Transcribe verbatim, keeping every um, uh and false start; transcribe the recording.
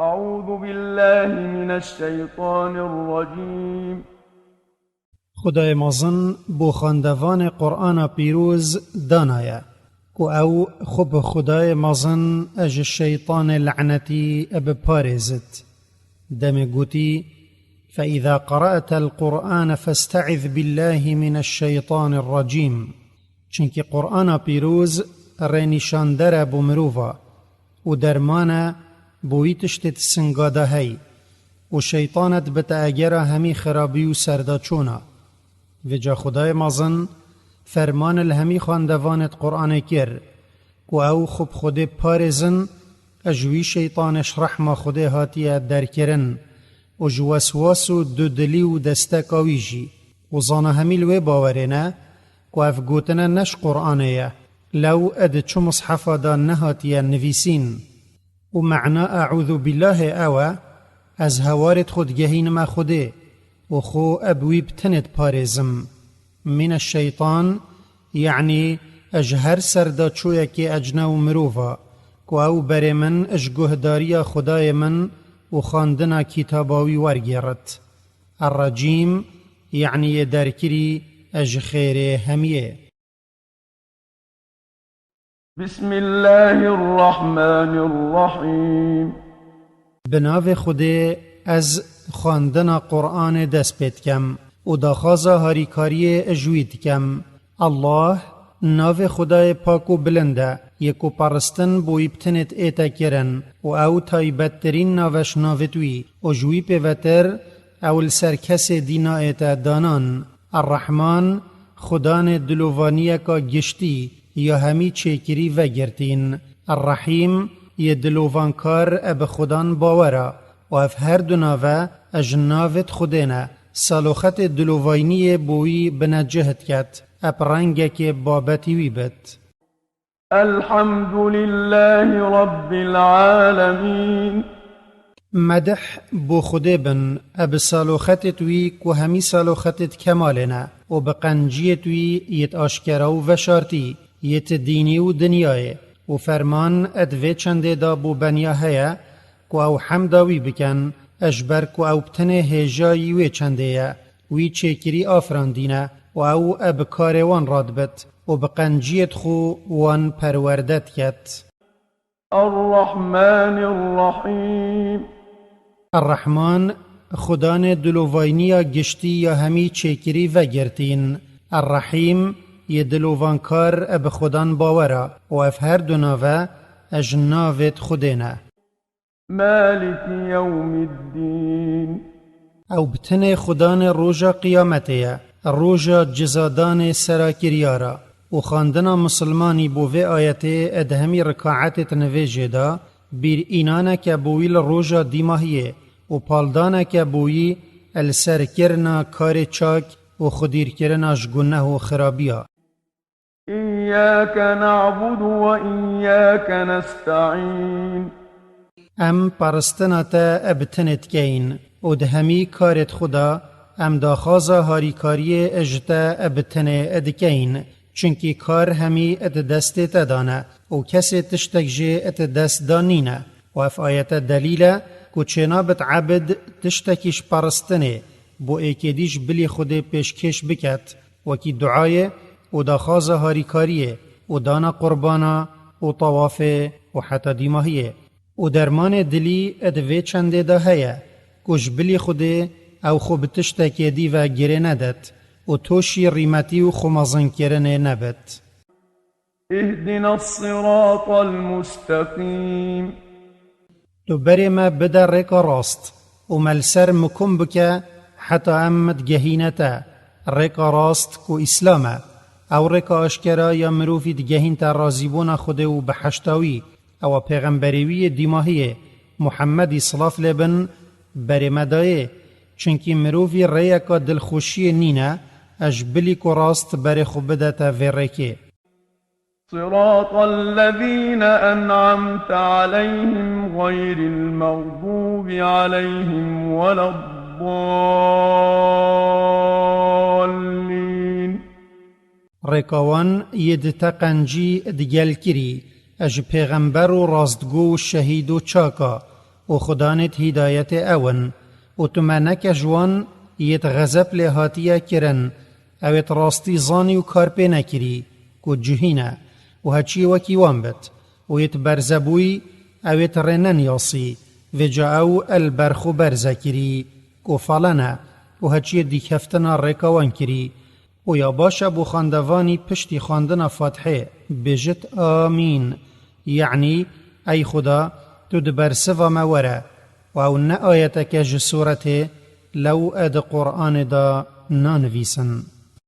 أعوذ بالله من الشيطان الرجيم. Xwedayê mezin bo xwendevanê Qur'ana pîroz danaye ku ew xwe bi Xwedayê mezin ji şeytanê lenetî biparêzit. Demê gotî, فإذا قرأت القرآن فاستعذ بالله من الشيطان الرجيم. Çimkî Qur'ana pîroz rênîşander e bo mirova û derman e bo wî tiştê di singa de hey û şeytan e dibite egera hemî xirabî û serdaçona. Vêca Xwedayê mezin ferman li hemî xwendevanê di Qur'anê kir ku ew xwe bi Xwedê parêzin, ji wî şeytanê ji rehma Xwedê hatiye derkirin û ji weswas û dudilî û desteka wî jî. Û zana hemî li wê bawerê ne ku ev gotine ne ji Qur'anê ye, lew di çi mishefa de nehatiye nivîsîn. Û mena eûzû bîllahê ew e, ez hewarê xwe digehînime Xwedê û xwe bi wî bi tenê diparêzim. Mîne şeytan, yanî ji her serdaçoyekê ecne û mirova ku ew berê min ji guhdariya Xwedayê min û xwendina kitaba wî wergêrit. Errecîm, yanî yê derkirî ji xêrê hemiyê. بسم الله الرحمن الرحيم. Bi navê Xwedê ez xwendina Qur'anê dest pê dikem û daxwaza harîkariyê ji wî dikem. Allah, navê Xwedayê pak û bilind e, yê ku paristin bo wî bi tenê diête kirin û ew taybettirîn nav e ji navêt wî û ji wî pêvetir ew li ser kesê dî naête danan. Errehman, Xudanê dilovaniyeka giştî ya hemî çêkirî vegirtîn. Errehîm, yê dilovankar e bi Xudan bawer e û ev her du nave e ji navêt Xwedê ne. Saloxetê dilovaniyê bo wî binecih diket, e bi rengekê babetî wî bit. الحمد لله رب العالمين. Medih bo Xwedê bin, e bi saloxetêt wî ku hemî saloxetêt kemalê ne û bi qenciyêt wî yêt aşkera û veşartî, yêt dînî û dinyayê û ferman e di vê çendê de bo beniya heye ku ew hemda wî bikin, e ji ber ku ew bi tenê hêjayî wê çendê ye. Wî çêkirî afirandîne û ew e bi karê wan radibit û bi qenciyêt xwe wan perwerde diket. الرحمن الرحيم. Errehman, Xudanê dilovayniya giştî ya hemî çêkirî vegirtîn. Errehîm, yê dilovankar e bi Xudan bawer e û ev her du nave e ji navêt Xwedê ne. مالك يوم الدين. Ew bi tenê Xudanê roja qiyametê ye, roja cizadanê serakiryara. Û xwendina misilmanî bo vê ayetê e di hemî rikaetê di nivêjê de bîr înaneke bo wî li roja dîmahiyê û paldaneke bo wî li ser kirina karê çak û xwedîrkirina ji guneh û xirabiya. إياك نعبد وإياك نستعين. Em paristina te e bi tenê dikeyin û di hemî karêt xwe de em daxwaza harîkariyê ji te e bi tenê e dikeyin, çunkî kar hemî e di destê te de ne û kesê tiştek jê e di dest de nîne. Û ev ayete delîl e ku çênabit ebid tiştekî ji paristinê bo êkê dî ji bilî Xwedê pêşkêş biket. Wekî duayê û daxwaza harîkariyê û dana qurbana û tawafê û heta dîmahiyê. Û dermanê dilî di vê çendê de heye ku ji bilî Xwedê ew xwe bi tiştekê dî ve girê nedet û toşî rîmetî û xwemezinkirinê nebit. اهدنا الصراط المستقيم. Tu berê me bide rêka rast û me li ser mikum bike heta em digehîne te. Rêka rast ku Îslam e. Ew rêka aşkera ya mirovî digehînte razîbûna Xwedê û behişta wî. Ew e pêxemberê wî yê dîmahiyê, Muhemmedî silav lê bin, berê me dayê. Çunkî mirovî rêyeka dilxweşiyê nîne, e ji bilî ku rast berê xwe bidete vê rêkê. صراط الذين أنعمت عليهم غير المغضوب عليهم ولا الضالين. Rêka wan yê di te qencî digel kirî, e ji pêxember û rastgo û şehîd û çaka, û xudanêt hîdayetê ew in, û tu me neke ji wan yêt xezeb lê hatiye kirin, ew êt rastî zanî û kar pê nekirî, ku cihîn e, û heçiyê wekî wan bit, û yêt berzebûyî, ew êt rê neniyasî, vêca ew el berxû berze kirî, ku falene, û heçiyê dîkeftina rêka wan kirî. û ya baş e bo xwendevanî piştî xwendina Fatihê bêjit Amîn, yanî, ey Xuda, tu di bersiva me were, û ew ne ayeteke ji sûretê lew e di Quranê de nanivîsin.